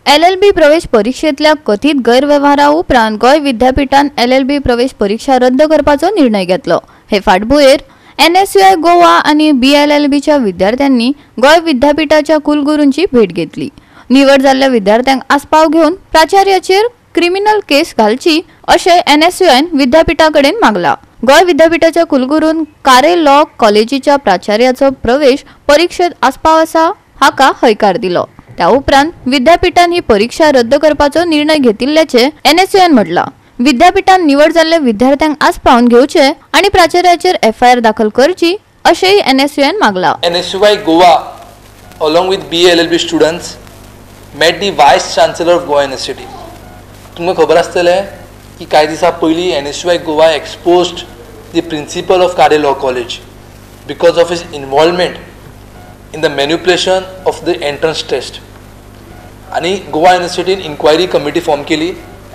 LLB प्रवेश परीक्षेतल्या कथीत गैरवेव्हारा उपरांत गोंय विद्यापीठान एलएलबी प्रवेश परीक्षा रद्द करपाचो निर्णय घेतलो. हे फाटभुंयेर एनएसयूआय गोवा आनी बीएलएलबीच्या विद्यार्थ्यांनी गोंय विद्यापीठाच्या कुलगुरूंची भेट घेतली. निवड जाल्ल्या विद्यार्थ्यांक आस्पाव घेवन प्राचार्याचेर क्रिमिनल केस घालची अशें एनएसयूआयन विद्यापीठा कडेन मागला. गोंय विद्यापीठाच्या कुलगुरून कारे लॉ कॉलेजीच्या प्राचार्याचो प्रवेश परीक्षेत आस्पाव आसा हाका हयकार दिलो. त्या उपरांत विद्यापीठान ही परीक्षा रद्द करपाचो निर्णय घेतिल्ल्याचे एनएसयूआयन म्हटला. विद्यापीठान निवड जाल्ल्या विद्यार्थ्यांक आस्पावन घेवचे आनी प्राचार्याचेर एफआयआर दाखल करची अशेंय एनएसयूआयन मागला. NSUI Goa along with BLLB students met the Vice Chancellor of Goa University. तुमकां खबर आसतलें की कांय दिसां पयलीं NSUI Goa exposed the principal of Kare Law College because of his involvement in the manipulation of the entrance test. आनी Goa युनिवर्सिटीन enquiry committee form केली.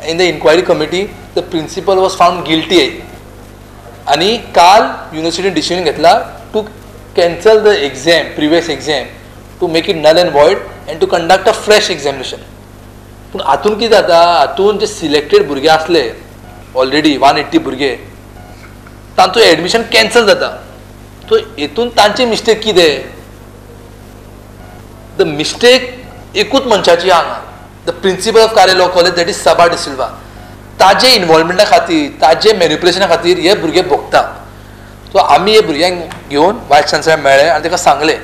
In the inquiry committee the principal was found guilty. आनी काल युनिवर्सिटीन decision घेतला to cancel the exam, previous exam, to make it null and void and to conduct a fresh examination. पूण हातून कितें जाता, हातून जे selected भुरगे आसले ऑलरेडी 180 भुरगे, तांचो एडमिशन कॅन्सल जाता. सो हेतून तांची मिस्टेक कितें? The mistake एकूच मनशाची हांगा, the principal of Kare Law College, that is Saba D'Silva. ताजे इनवॉल्वमेंटा खातीर, ताजे मॅनिपुलेशना खातीर हे भुरगे भोगता. सो आमी हे भुरग्यांक घेवन वायस चान्सलर मेळ्ळे आनी ताका सांगलें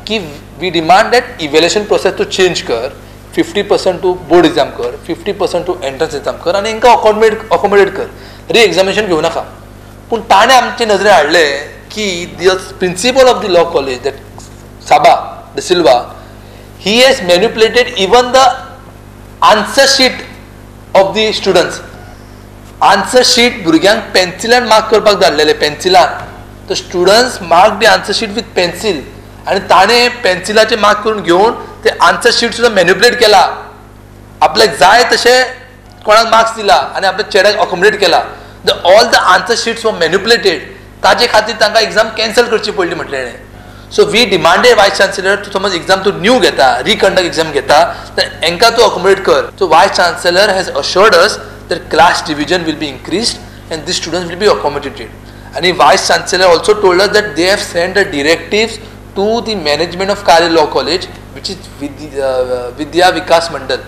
की we demand that evaluation process तूं चेंज कर, 50% तूं बोर्ड एग्जाम कर, 50% तूं एंट्रन्स एग्जाम कर आनी हांकां अकोमोडेट कर, री एग्जामिनेशन घेवं नाका. पूण ताणें आमचे नजरे हाडलें की the principal of the law college, that Saba D'Silva, he has manipulated even the answer sheet of the students. Answer sheet भुरग्यांक पेन्सिलान मार्क करपाक धाडलेले, पेन्सिलान. तो students mark the answer sheet with pencil आनी ताणें पेन्सिलाचे मार्क करून घेवन ते आन्सर शीट सुद्दां manipulate केला. आपल्याक जाय तशें कोणाक मार्क्स दिला आनी आपल्या चेड्याक अकोमोडेट केला. The all the answer sheets were manipulated. ताजे खातीर तांकां एग्जाम कॅन्सल करची पडली म्हटलें. So we demanded vice chancellor, तूं समज एग्जाम तूं न्यू घेता, रिकंडक्ट एग्जाम घेता, तर हांकां तूं अकोमोडेट कर. So vice chancellor has assured us that class division will be increased and these students will be accommodated. आनी vice chancellor also told us that they have sent the directives to the management of Kare Law College, which is Vidya Vikas Mandal,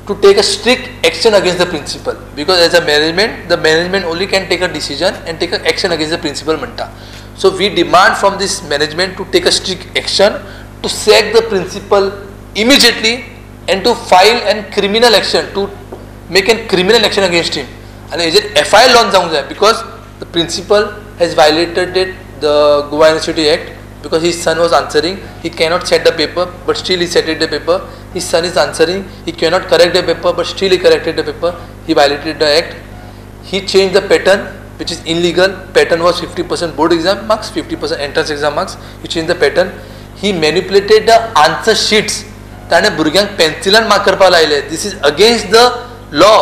to take a strict action against the principal, because as a management, the management only can take a decision and take an action against the principal म्हणटा. So we demand from this management to take a strict action, to sack the principal immediately and to file an criminal action, to make an criminal action against him. आनी हेजेर FIR launch जावंक जाय, because the principal has violated the Goa University Act, because his son was answering, he cannot set the paper but still he set the paper. His son is answering, he cannot correct the paper but still he corrected the paper. He violated the act. He changed the pattern, which is illegal. Pattern was 50% board exam marks, 50% entrance exam marks. He changed the pattern. He manipulated the answer sheets. ताणें भुरग्यांक पेन्सिलान mark करपाक लायले. This is against the law.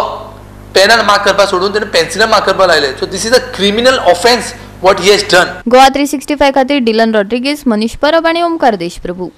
पेनान mark करपाक सोडून ताणें पेन्सिलान mark करपाक लायले. So this is a criminal offence what he has done. Goa 365 खातीर डिलन रॉड्रिगीज, मनीष परब आनी ओमकार देशप्रभू.